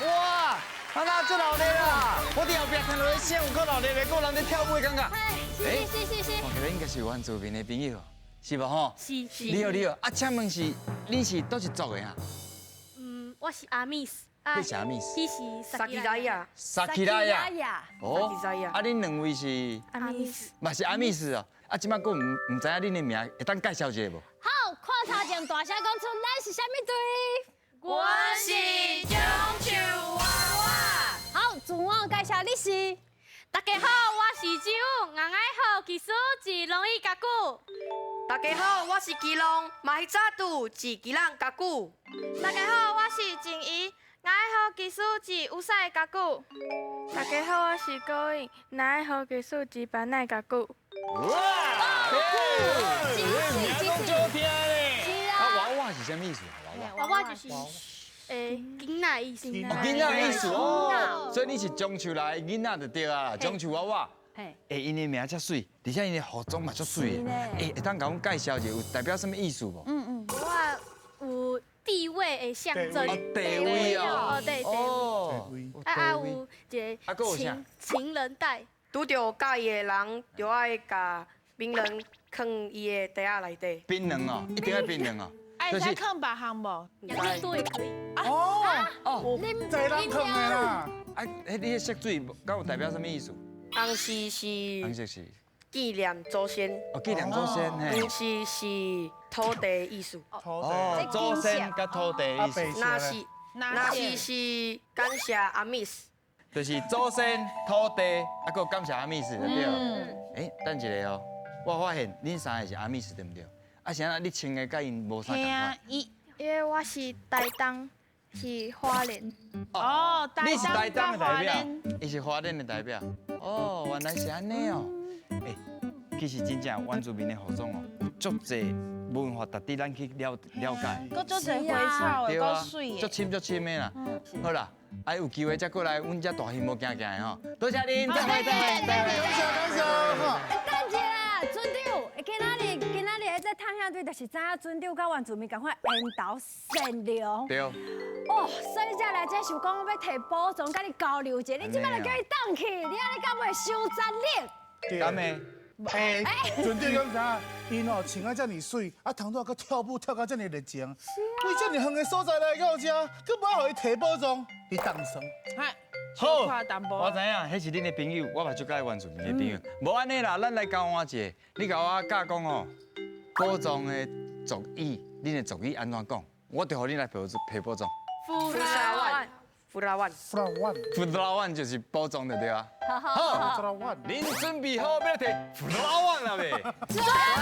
哇，啊那足熱鬧啦！我佇後壁聽著彼聲有夠熱鬧的，閣有人咧跳舞的感覺。是是是是。看起來應該是原住民的朋友，是無吼？是是。你好你好，啊，請問是恁是佗一族的啊？嗯，我是阿米斯。你是阿米斯？你是撒奇萊雅。撒奇萊雅。哦。撒奇萊雅。啊，恁兩位是？阿米斯。嘛是阿米斯哦。啊，這擺閣毋知影恁的名，會當介紹一下無？好，看頭前大聲講出咱是啥物隊？我是棕樹娃娃。好，自我介紹，你是？大家好，我是周，𠊎愛好技師是龍椅家具。大家好，我是基隆，馬彼早拄是基朗家具。大家好，我是靜怡，𠊎愛好技師是烏賽家具。大家好，我是高穎，𠊎愛好技師是班奈家具。哇！名攏足好聽咧。是啊。啊，娃娃是啥物意思？娃娃就是囡仔意思。囡仔意思哦，所以你是棕樹來的囡仔就對啊，棕樹娃娃。欸，𪜶的名遮媠，而且𪜶的服裝嘛足媠的。欸，會當共阮介紹一下，有代表啥物意思無？娃娃有地位的象徵。地位哦。哦，對地位。啊啊，有一個情人帶。拄著佮意的人，就愛共檳榔囥伊的袋仔內底。檳榔哦，一定愛檳榔哦。會使囥別項無？兩對也可以。哦哦，濟人囥的啦。啊，彼你彼色水，敢有代表啥物意思？紅色是。紅色是。紀念祖先。哦，紀念祖先嘿。黃色是土地的意思。哦，祖先佮土地的意思。若是是感謝阿米斯。就是祖先、土地，啊，閣感謝阿米斯，對不對？欸，等一下哦，我發現恁三个是阿米斯，對毋對？啊，是按怎你穿的佮𪜶無啥仝款？因為我是台東，是花蓮。哦，你是台東的代表，伊是花蓮的代表。哦，原來是按呢哦。欸，其實真正原住民的服裝哦，有足濟文化值得咱去了了解。閣足濟花草的，閣媠的。足深足深的啦。好啦，啊有機會再過來，阮遮大興無行行的吼。多謝恁，再會再會再會。感謝感謝。等一下啦，船長，今仔日彼這探險隊就是知影船長佮原住民仝款緣投善良。對。哦，所以才來這想講欲提寶藏佮你交流一下，你這擺就叫伊轉去，你按呢敢袂傷殘忍？敢會？欸，船長敢知影？𪜶哦穿啊遮爾媠，啊頭拄仔閣跳舞跳甲遮爾熱情，為遮爾遠的所在來到遮，閣無愛予伊提寶藏，你當算？好，我知影，彼是恁的朋友，我嘛足佮意原住民的朋友。無按呢啦，咱來交換一下，你共我教講哦，寶藏的族語，恁的族語按怎講？我就予恁來提提寶藏。富拉萬，富拉萬，富拉萬，富拉萬就是寶藏就對啊。好，富拉萬，恁準備好欲提富拉萬了未？準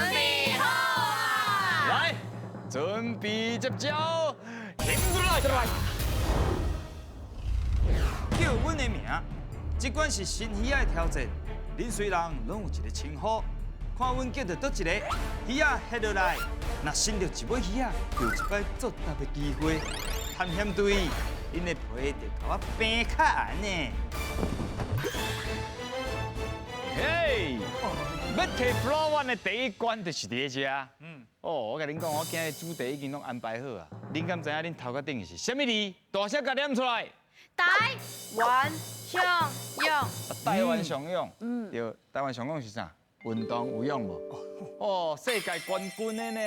備好啊！來，準備接招，停來來。叫阮的名，這款是新魚仔的挑戰。恁雖人攏有一個稱呼，看阮叫著佗一個魚仔翕落來，若伸著一尾魚仔，就有一擺作答的機會。探險隊，恁的皮就共我平較硬呢。嘿，欲提 Flow One 的第一關就是佇遮。哦，我共恁講，我今日主題已經攏安排好啊。恁敢知影恁頭殼頂是啥物字？大聲共念出來。台灣上勇。台灣上勇。對，台灣上勇是啥？運動有勇無？哦，世界冠軍的呢。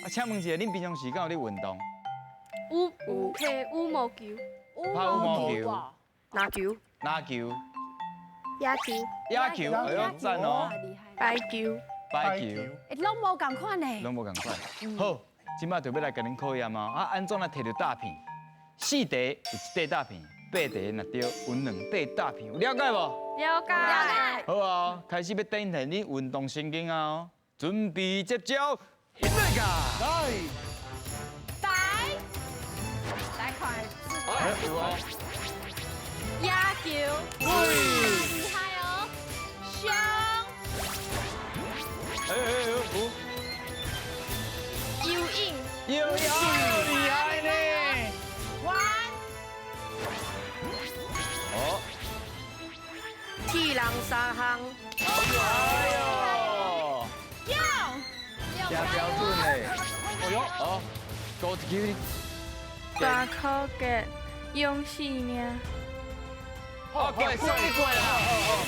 啊，請問一下，恁平常時敢有咧運動？有有拍羽毛球。拍羽毛球。籃球。籃球。野球。野球，哎喲，讚哦。排球。排球。欸，攏無仝款呢。攏無仝款。好，這擺就欲來共恁考驗哦。啊，按怎來提著詐騙？四題有一塊詐騙，八題若著有兩塊詐騙，有了解無？了解。了解。好啊，開始欲展現你運動神經啊！哦，準備接招，起來噶！來。來。來看。哎，有哦。野球。喂。厲害哦。雙。哎哎哎，有。游泳。游泳，厲害呢。彎。哦。鐵人三項。哎喲。勇。真標準嘞。哎喲，哦。高一支。大苦杰勇性命。好，过，送你过啦。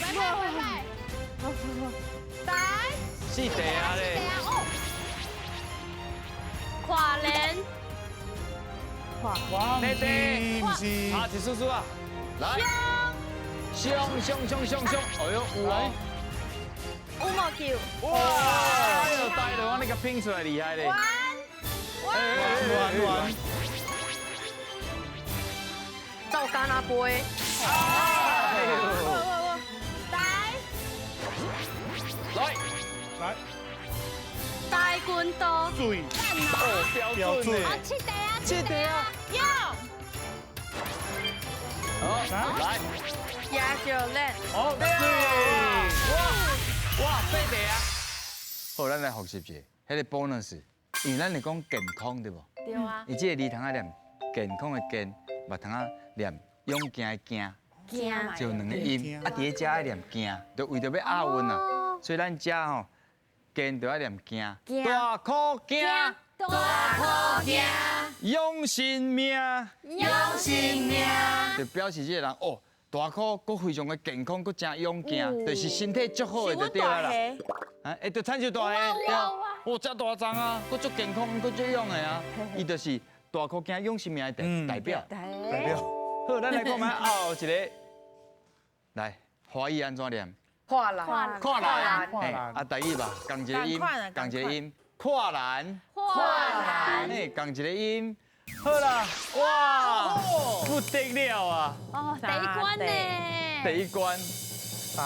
拜拜拜拜。来。四题啊咧。跨年。跨。弟弟。不是。啊，一叔叔啊。来。双双双双双，哎呦，有哦。羽毛球。哇！哎呦，呆了，我那个拼出来厉害嘞。玩。玩玩。赵干阿波。哎呦。来。来。来。跆拳道。水。哦，标准。啊，七题啊，七题啊。有。好，来。亚洲人。好，对。哇哇，八题啊！好，咱来复习一下，彼个 bonus，因为咱是讲健康对无？对啊。伊这个字通仔念健康的健，嘛通仔念勇健的健，健，就两个音，啊，伫咧遮爱念健，就为著欲押韵啊，所以咱遮吼健就爱念健，大箍惊，大箍惊，勇性命，勇性命，就表示这个人哦。大箍，阁非常的健康，阁真勇健，就是身体足好的就对啦。啊，会就亲像大虾，对，哇，遮大只啊，阁足健康，阁足勇的啊，伊就是大箍惊勇性命的代表。代表。好，咱来讲觅后一个，来，华语按怎念？跨栏。跨栏。啊，台语吧，仝一个音，仝一个音，跨栏。跨栏。嘿，仝一个音。好啦，哇，不得了啊！哦，第一关呢？第一关，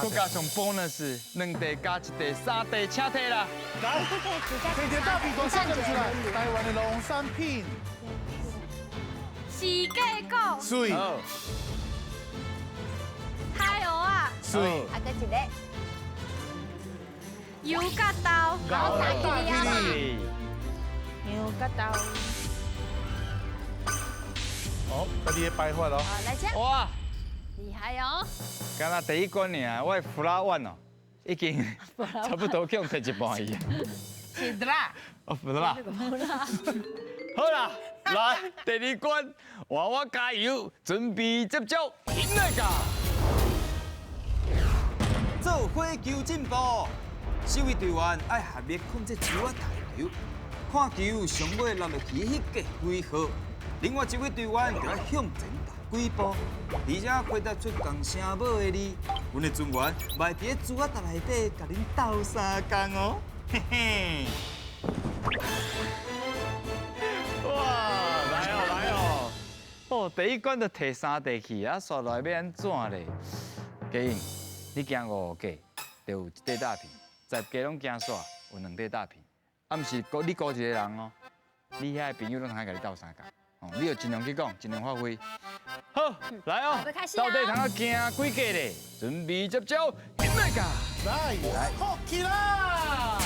阁加上 bonus，两题加一题，三题，请提啦。来，提一个大饼都先出来，台湾的农产品。四季果。水。海蚵仔。水。啊，阁一个。油角豆。好，打起啊！牛角豆。好，家己的摆法咯。好，来请。哇，厉害哦！敢若第一关尔，我的弗拉碗哦，已经差不多去予提一半去。是的啦。哦，弗拉。好啦，来第二关，换我加油，准备接招，来噶！做火球进步，四位队员爱合力控制球仔台球，看球上尾落落去彼个几号。另外一位队员就爱向前踏几步，而且回答出仝声母的字，阮的船员嘛会伫咧珠仔塔内底共恁斗相共哦，嘿嘿。哇，来哦来哦，哦，第一关就提三题去，啊，煞落来欲按怎咧？嘉颖，你行五格就有一块大片，十格拢行煞有两块大片，啊，毋是孤你孤一个人哦，你遐的朋友拢通共你斗相共。哦，你就尽量去讲，尽量发挥。好，来哦，到底通仔行几格咧？准备接招，来噶！来来，好起啦！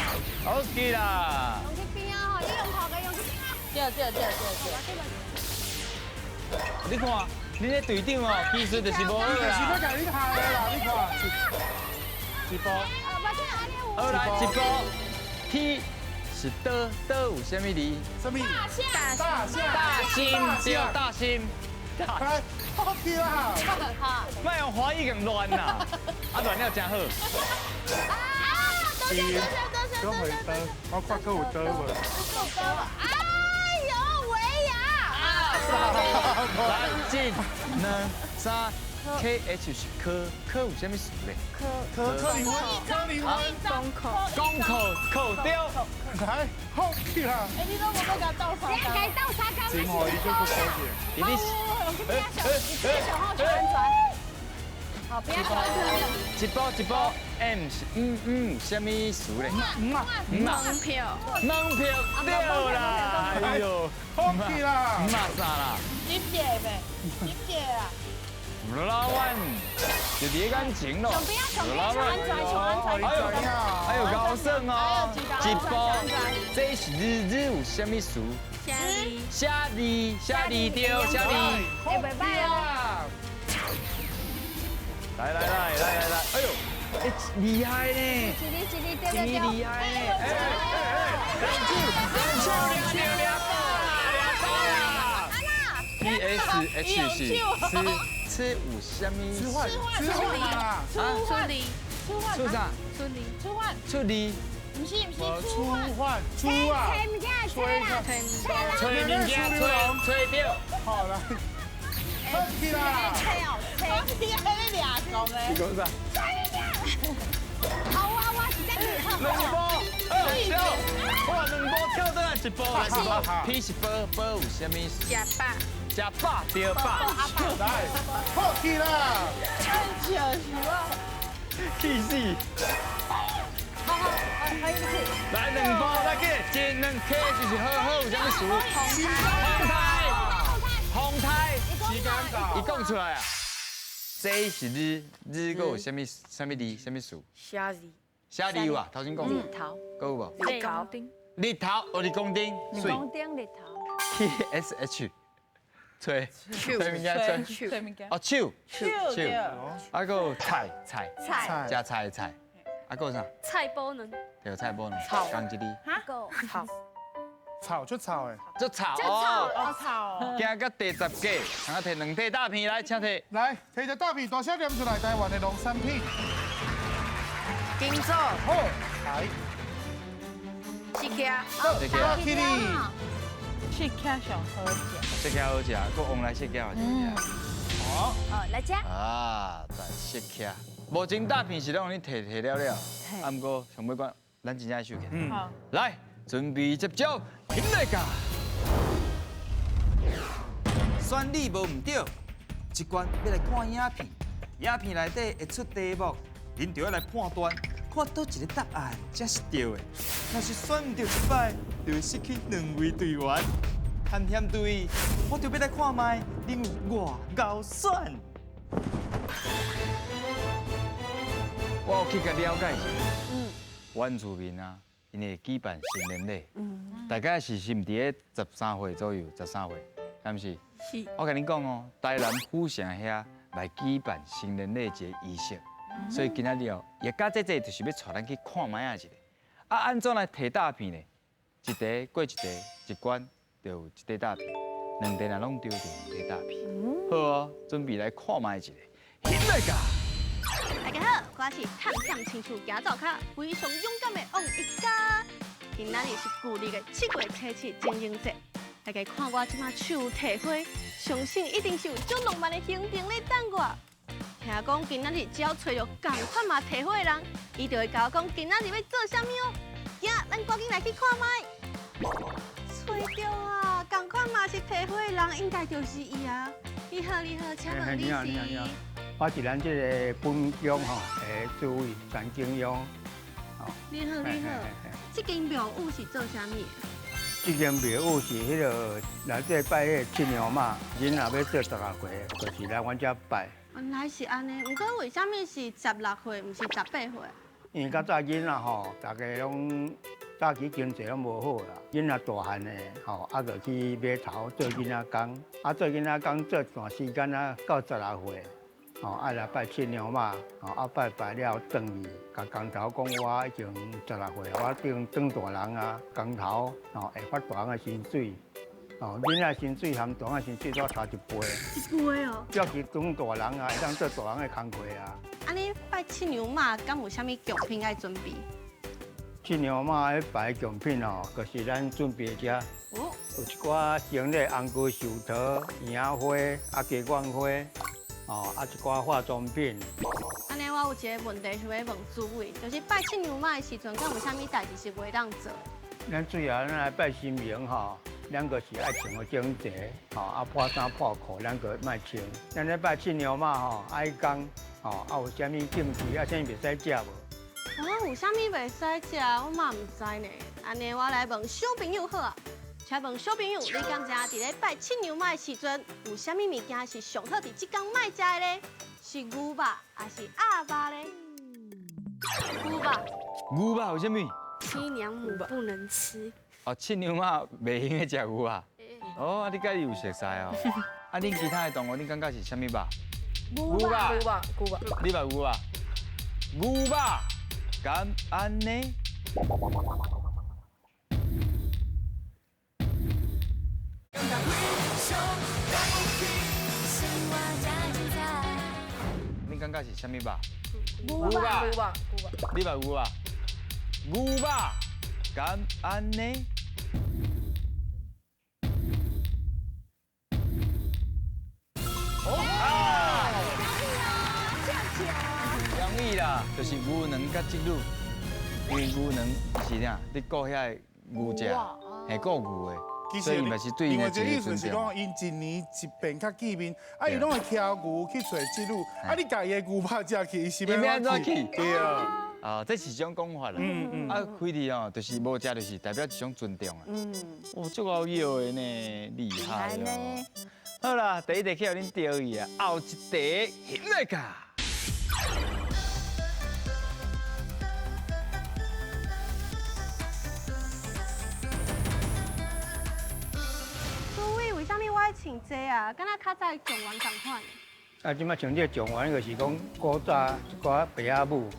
好起啦！用去边啊！吼，你用头个用去边啊！对对对对对。你看，你这队长哦，技术就是无好啦。就是欲共你害的啦，你看。一步。好来，一步。T。是刀刀有啥物字？啥物？大象。大象。大心对，大心。来，好起啦！好。莫用华语共乱啦，啊乱了真好。啊！多谢多谢多谢多谢。我看阁有刀无？哎呦，维亚！来，进两三。K H 是科，科有啥物事咧？科科林科林公口，公口口丢，来，好起啦！哎，你拢无欲共斗相共？该斗相共。真好，伊就不收钱。你你，哎哎哎，好，不要小安一步一步，M 是嗯嗯，啥物词咧？嗯啊嗯啊，门票，门票对啦，哎呦，好起啦！嗯啊啥啦？你姐呗，你姐啊。老板，就伫眼前咯。老板，哎呦，哎呦，高算哦。一步，这是日日有啥物词？写字，写字对，写字。会袂歹哦。来来来来来来，哎呦，哎，厉害呢！一字一字对对对。厉害呢！哎哎哎，两手两手两两两 H 是吃吃有啥物？吃饭吃饭啊！出离出啥？出离出饭，出离。毋是毋是，出饭出啊！吹物件，吹啦，吹物件，吹吹掉。好来，好起啦！吹哦，吹，你还咧掠讲咧？你讲啥？吹物件。好啊，我是这个。两步，二跳，哇，两步跳转来一步，来，P 是波，波有啥物？食饱，食饱对饱。来，好起啦！真笑死我！气死！好好，欢迎来两步，来去，一两 K 就是好好有啥物事？红台，红台，时间到，伊讲出来啊。这是日，日阁有啥物啥物字，啥物词？写字，写字有啊，头先讲。日头。阁有无？日头。日头，哦，日公顶。日公顶日头。 T S H，吹，吹物件，吹，吹物件。哦，手，手，手。啊，阁有菜菜菜，食菜的菜。啊，阁有啥？菜脯卵。对，菜脯卵。草。共一字。哈？草。草就草诶，就草哦，草。行到第十格，通啊提两块大片来，请提。来，提一大片，大声念出来，台湾的农产品。金枣。好，来。释迦。释迦。释迦上好食。释迦好食，阁旺来释迦是不是？好。好，来食。啊，在释迦。无前大片是拢予你提提了了，啊，毋过上尾关，咱真正爱收起来。嗯。好。来，准备接招，起来噶！选你无毋对，这关欲来看影片，影片内底会出题目，恁就要来判断，看佗一个答案才是对的。若是选毋对一摆，就会失去两位队员。探险队，我就欲来看觅恁有偌𠢕选。我有去共了解一下，原住民啊，𪜶会举办成年礼，大概是是毋伫咧13岁左右，13岁，敢毋是？是。我共恁讲哦，台南府城遐来举办成年礼一个仪式，所以今仔日哦，叶家姐姐就是欲带咱去看觅仔一下。啊，按怎来提大片呢？一题过一题，一关就有一块大片，两题若拢对就两块大片。好哦，准备来看觅一下，起来噶！大家好，我是探险亲像行灶跤，非常勇敢的王一嘉。今仔日是旧历的7月初7情人节，大家看我这马手提花，相信一定是有足浪漫的行程咧等我。听讲今仔日只要揣著仝款嘛提花的人，伊就会共我讲今仔日欲做啥物哦。行，咱赶紧来去看觅。揣著啊，仝款嘛是提花的人，应该就是伊啊。你好，你好，请问你是？我是咱这个本乡吼，主委陈景阳。你好，你好。这间庙宇是做啥物的？这间庙宇是彼个来这拜彼个七娘妈，囡仔欲做16岁，就是来阮遮拜。原来是按呢，毋过为啥物是16岁，毋是18岁？因为较早囡仔吼，大家拢早期经济拢无好啦，囡仔大汉的吼，啊，就去码头做囡仔工，啊，做囡仔工做一段时间啊，到16岁。吼，爱来拜七娘妈，吼，啊拜拜了转去，共工头讲我已经16岁，我当当大人啊，工头吼会发大人的薪水，吼，囡仔薪水和大人薪水都差一倍。一倍哦。表示当大人啊，会当做大人的工课啊。按呢拜七娘妈，敢有啥物贡品爱准备？七娘妈彼拜贡品哦，就是咱准备遮，有一寡生理红膏寿桃、樱花、啊鸡冠花。哦，啊一寡化妆品。按呢，我有一个问题想欲问主委，就是拜七娘妈的时阵，敢有啥物代志是袂当做？咱主要咱来拜神明吼，咱就是爱穿予整齐，吼啊破衫破裤，咱个莫穿。咱咧拜七娘妈吼，爱讲吼，啊有啥物禁忌啊，啥物袂使食无？啊，有啥物袂使食，我嘛毋知呢。按呢，我来问小朋友好啊。请问小朋友，你敢知影伫咧拜七娘妈的时阵，有啥物物件是上好伫这工莫食的咧？是牛肉还是鸭肉咧？牛肉。牛肉有啥物？七娘母不能吃。哦，七娘妈袂用得食牛肉。哦，啊，你佮伊有熟似哦。啊，恁其他的同学，恁感觉是啥物肉？牛肉。牛肉，牛肉。你嘛牛肉？牛肉，敢按呢？感覺是啥物肉？牛肉。牛肉。你嘛牛肉？牛肉，敢按呢？容易啦，就是牛卵佮織女，因為牛卵是啥？你顧遐個牛食，係顧牛的。其實另外一個意思是講，𪜶一年一變較見面，啊，伊攏會騎牛去揣織女，啊，你共伊的牛肉食去，伊是欲按怎去？對啊。啊，這是一種講法啦。啊，開的哦，就是無食，就是代表一種尊重啊。哦，足夠藥的呢，厲害哦。好啦，第一題去予恁著去啊，後一題來㗎。穿這啊，敢若較早狀元仝款。啊，這擺穿這狀元就是講古早一寡爸仔母，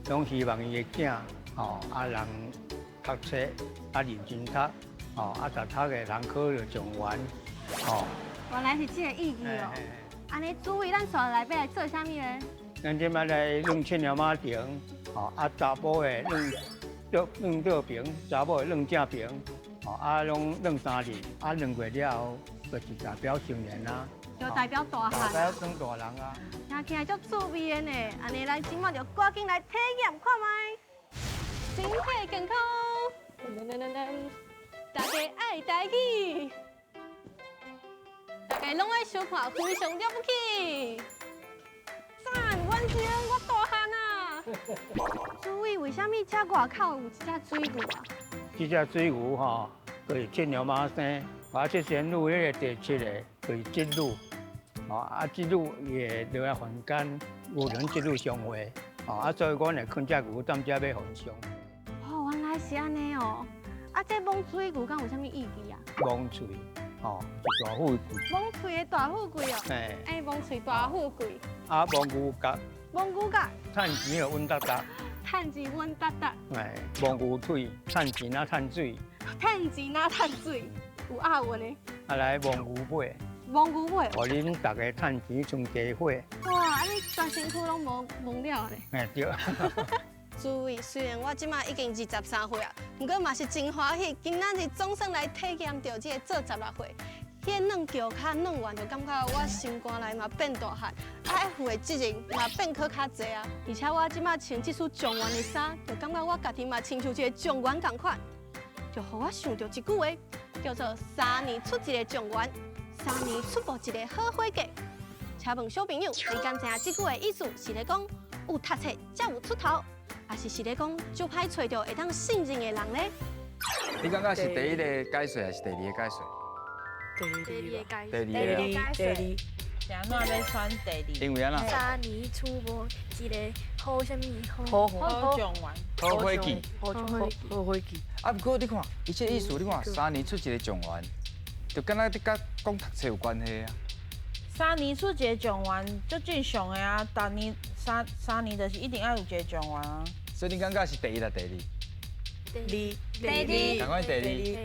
攏希望伊的囝吼，啊人讀冊，啊認真讀，吼啊讀讀的人考著狀元，吼。原來是這個意義哦。按呢，主委，咱紲來欲來做啥物咧？咱這擺來攏七娘媽亭，吼啊查埔的攏倒爿，查某的攏正爿，吼啊攏攏3日，啊2月了後。就是代表成年啊，就代表大漢，代表長大人啊。聽起來足趣味的呢，按呢，咱這擺就趕緊來體驗看覓，身體健康，大家愛台語，大家攏愛收看，非常了不起。讚，完成，我大漢啊！主委，為啥物這外口有一隻水牛啊？這隻水牛吼，就是七娘媽生。啊，七仙女彼个第七个就是織女，哦，啊織女伊會落來凡間，有人織女相會，哦，啊所以阮會囥隻牛踮遮欲焚香。哦，原來是按呢哦，啊這摸水牛敢有啥物意義啊？摸喙，哦，是大富貴。摸喙的大富貴哦。嘿。哎，摸喙大富貴。啊，摸牛角。摸牛角。趁錢就穩當當。趁錢穩當當。哎，摸牛腿，趁錢啊趁水。趁錢啊趁水。有押韻的，啊來摸牛尾，摸牛尾，予恁大家趁錢像家伙。哇，按呢全身躯攏摸摸了咧。嘿對。諸位，雖然我這馬已經23歲啊，毋過嘛是真歡喜，今仔日總算來體驗著這個做16歲。彼個軟轎跤軟完，就感覺我心肝內嘛變大漢，愛負的責任嘛變閣較濟啊。而且我這馬穿這束狀元的衫，就感覺我家己嘛親像一個狀元仝款，就予我想著一句話。叫做3年出一個狀元，3年出無一個好伙計。請問小朋友，你敢知影這句的意思是咧講有讀冊才有出頭，還是是咧講足歹揣著會當信任的人咧？你感覺是第一個解說還是第二個解說？第二個解第二個解說。是按怎欲選第二？因為按怎？3年出無一個好啥物？好好狀元。好伙計。好伙計。啊，毋過你看，伊這個意思，你看3年出一個狀元，就敢若佇佮講讀冊有關係啊。3年出一個狀元，足正常的啊。逐年三年就是一定愛有一個狀元啊。所以你感覺是第一抑第二？第二。第二。仝款第二。第二。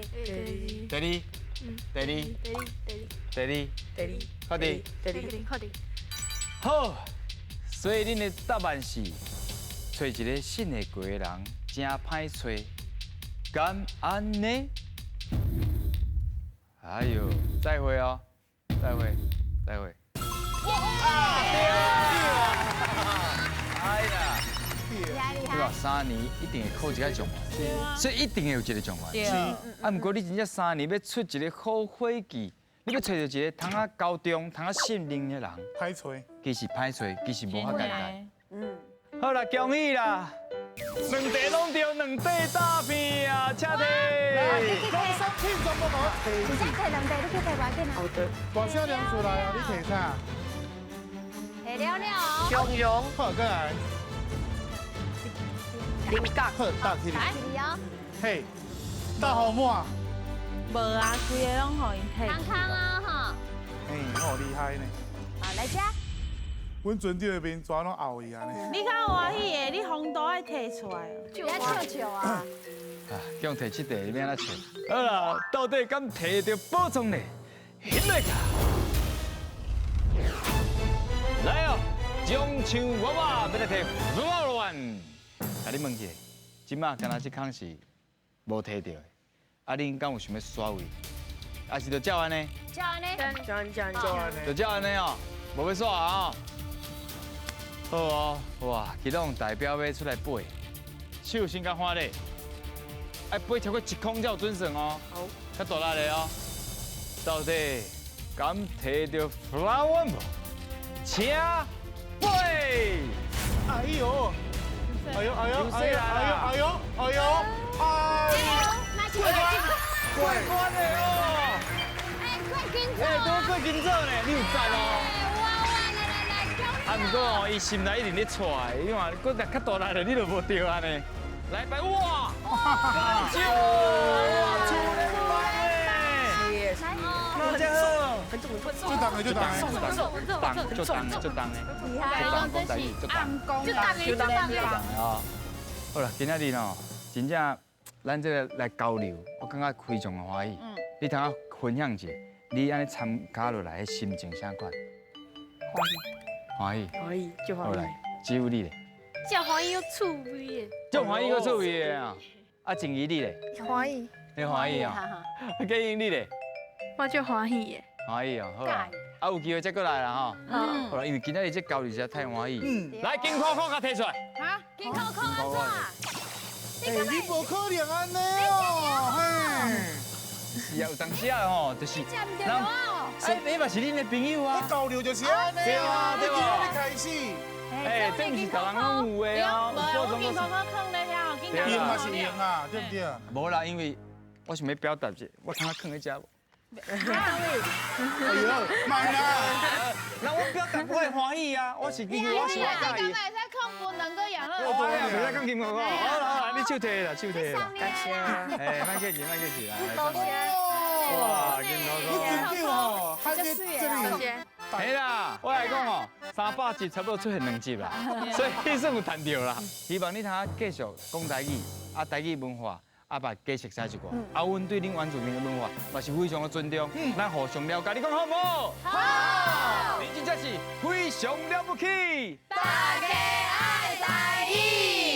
第二。第二。第二。確定。第二。確定。好，所以恁的答案是，揣一個信得過的人，真歹揣。敢按呢？哎呦，再會哦，再會，再會。哇！對啊！哎呀，厲害！你話3年一定會考一個狀元，所以一定會有一個狀元。是。啊，毋過你真正3年欲出一個好伙計，你欲揣著一個通啊交中、通啊信任的人，歹揣。其實歹揣，其實無遐簡單。嗯。好啦，恭喜啦！兩題攏著，兩塊詐騙啊，請提。講三天全部無提。你先提兩題，你去提無要緊啊。好的。大聲念出來啊！你提啥？提了了。雄雄。好，過來。林甲。好，打起來。来。嘿，打予滿。無啊，規个攏予𪜶提。康康啊，吼。嘿，好厲害呢。好，來遮。阮船長的面全攏後伊按呢。你較歡喜的，你風度愛提出來。你愛笑笑啊。啊，叫提七題，你按怎笑？好啦，到底敢提著寶藏呢？來哦，将像我嘛欲来提flower one。共你问一下，这马敢若这空是无提著的，啊，恁敢有想欲刷位？抑是就照按呢？照按呢？照按照按就照按呢哦，无欲刷啊！好哦，哇，其中代表欲出来飞，手先共看咧，爱飞超过一空才有准算哦。好，较大力的哦。到底敢提著 flower 無？請飛！哎呦，哎呦，哎呦，哎呦，哎呦，哎呦，哎呦，過關的哦！哎，過緊哎，都過緊走呢，你有讚哦！哇哇，來來來，啊，毋過哦，伊心內一定咧揣，你看，閣若較大力，你就無著按呢。來擺哇！哇，出連班嘞！那真好，很重很重，就重的就重的，重就重的就重的，厲害！就重就重，就重的就重的啊！好啦，今仔日哦，真正咱這个來交流，我感覺非常的歡喜。你通分享一下，你按呢參加落來的心情啥款？歡喜，歡喜，就歡喜。好來，只有你咧。真歡喜又趣味的。足歡喜閣趣味的啊！啊，靜怡你咧？歡喜。你歡喜啊？啊，建英你咧？我足歡喜的。歡喜哦，好啊。啊，有機會再閣來啦吼。好啦，因為今仔日這交流實在太歡喜。嗯。來，金箍箍共提出來。哈？金箍箍按怎？欸，你無可能按呢哦，嘿。是啊，有當時啊吼，就是。哎，你嘛是恁的朋友啊。交流就是按呢啊，你今仔日開始。哎，這毋是逐人攏有的哦。我金箍箍囥咧遐，用嘛是用啊，對不對？無啦，因為我想欲表達者，我通囥咧遮無？哎呦，慢啦！那我表達我的歡喜啊，我是因為我是我佮意。你會使囥檳榔閣養樂。對啊，袂使囥金箍箍。好啦好啦，你手提啦，手提啦。感謝。哎，莫客氣，莫客氣啦。多謝。哇，金箍箍。你真對哦，還是這裡。嘿啦，我來講哦，300集差不多出現2集啦，所以算有趁著啦。希望你通繼續講台語，啊台語文化，啊嘛加熟悉一寡。啊，阮對恁原住民的文化嘛是非常的尊重，咱互相了解，你講好無？好。你真正是非常了不起。大家愛台語。